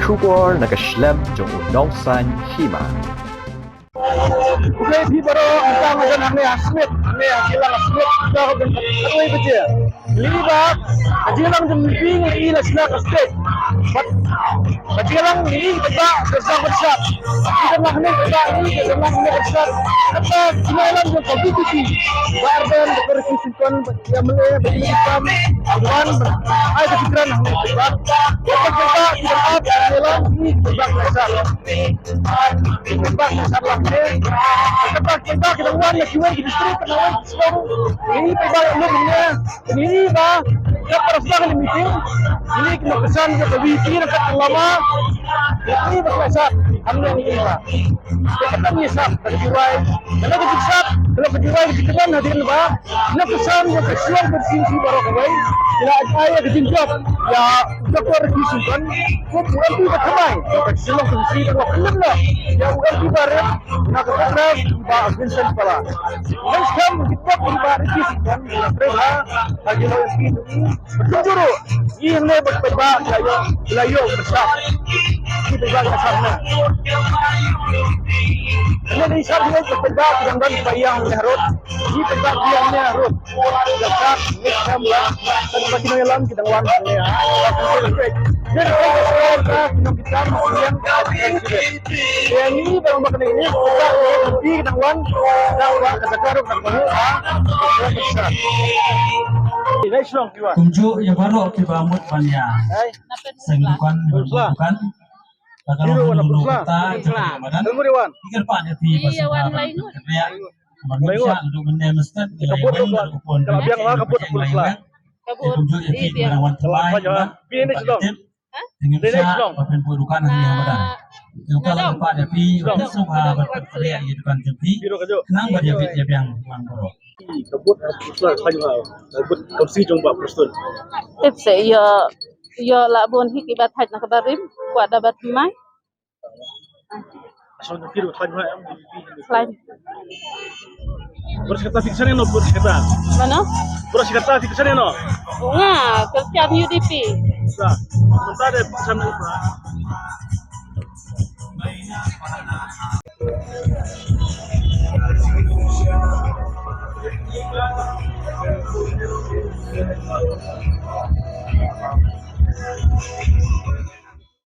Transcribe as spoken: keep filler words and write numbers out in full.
Khubor na ka shlem jong u nongsan hima. Khublei phi baroh, mynta nga don hangne ha Smit, hangne ha Kilang Smit, ka hok don khatwei baje. Li ba ka jingïalang jong phi ngi la shna ka stage. Bad ka jingïalang ngi ka ba ka sa ka sa. Ki ka lang ne ka ba ngi ka lang ne ka sa. Kata jingïalang jong ka B T P. Ba arden ka Ricky Syngkon. Ïa mele ba ïa kam wan ai ka jingkren hangne ba. Ïa ka jingkren ba ki dang ap ïa lam ki jingkren ba ka sar. Ki jingkren ba ka sar lam ne. Ka jingkren ba ki dang wan ïa kiwei ki district ka wan sdom. Ni ba ba ïa lum ne. Ni ba ka para sdang ni meeting. Ni ki ma kesan ka V P na ka lama. Ni ba ka sar hangne ni ba. Ka kata ngi sap ka jiwai. Ka la ka jingsap, ka la ka jiwai ka jingkren hadien ba. Na ka san ka shlong ka sing si baroh kawei. Ila ai ka jingjop ïa Doctor Ricky Syngkon. Kum u M P ba thymmai ka shlong ka sing ka la khlem la. Ïa u M P ba rem na ka Congress ba Vincent Pala. Next time kita pun ba Ricky Syngkon. Terus ha ha jilo M P tu. Juru, ïa ne ba ba la yo, la yo ba sa. Ki ba ba sa na. Ne ni sa ne ba ba dang ban ba yang ne harut. Ki ba ba yang ne harut. Ya sa ne kam ba. Ba ki nang lam ki dang wan ne. Ne ba ba sa ki nang kita yang. Ïa ngi ba long ba kane ngi ba ngi dang wan dang wan ka jaka ruh ka ruh ha. Kumjuh ïa baroh kiba mut ban ïa seng dukan, dukan. Ba ka long ka lulu kata jaka madan. Ki kyrpad ïa phi ba sngewbha ban kyrpad. Ban ngin shah duk mynne mestad ki lai wan, ban kupon ban ngin shah duk mynne lai wan. Kumjuh ïa phi ba dang wan thymmai. Phi ne sdang. Te ngin shah ba pynpoi dukan hangne ha madan. Te u ka la kyrpad ïa phi, u sngewbha ban pynpoi ïa dukan jong phi. Khnang ba ïa bit ïa biang lang baroh. Ka bud ka pulsa ka jong ka bud ka si jong ba Prestone. Tip se ïa ïa la bun hi ki ba thait na ka barim kwah da ba thymmai. Khlaiñ. Bor shi katta phi ksan ïano, bor shi katta. Mano? Bor shi katta phi ksan ïano. Nga kyrkian U D P. Sa. Mynta de phi ksan ïano.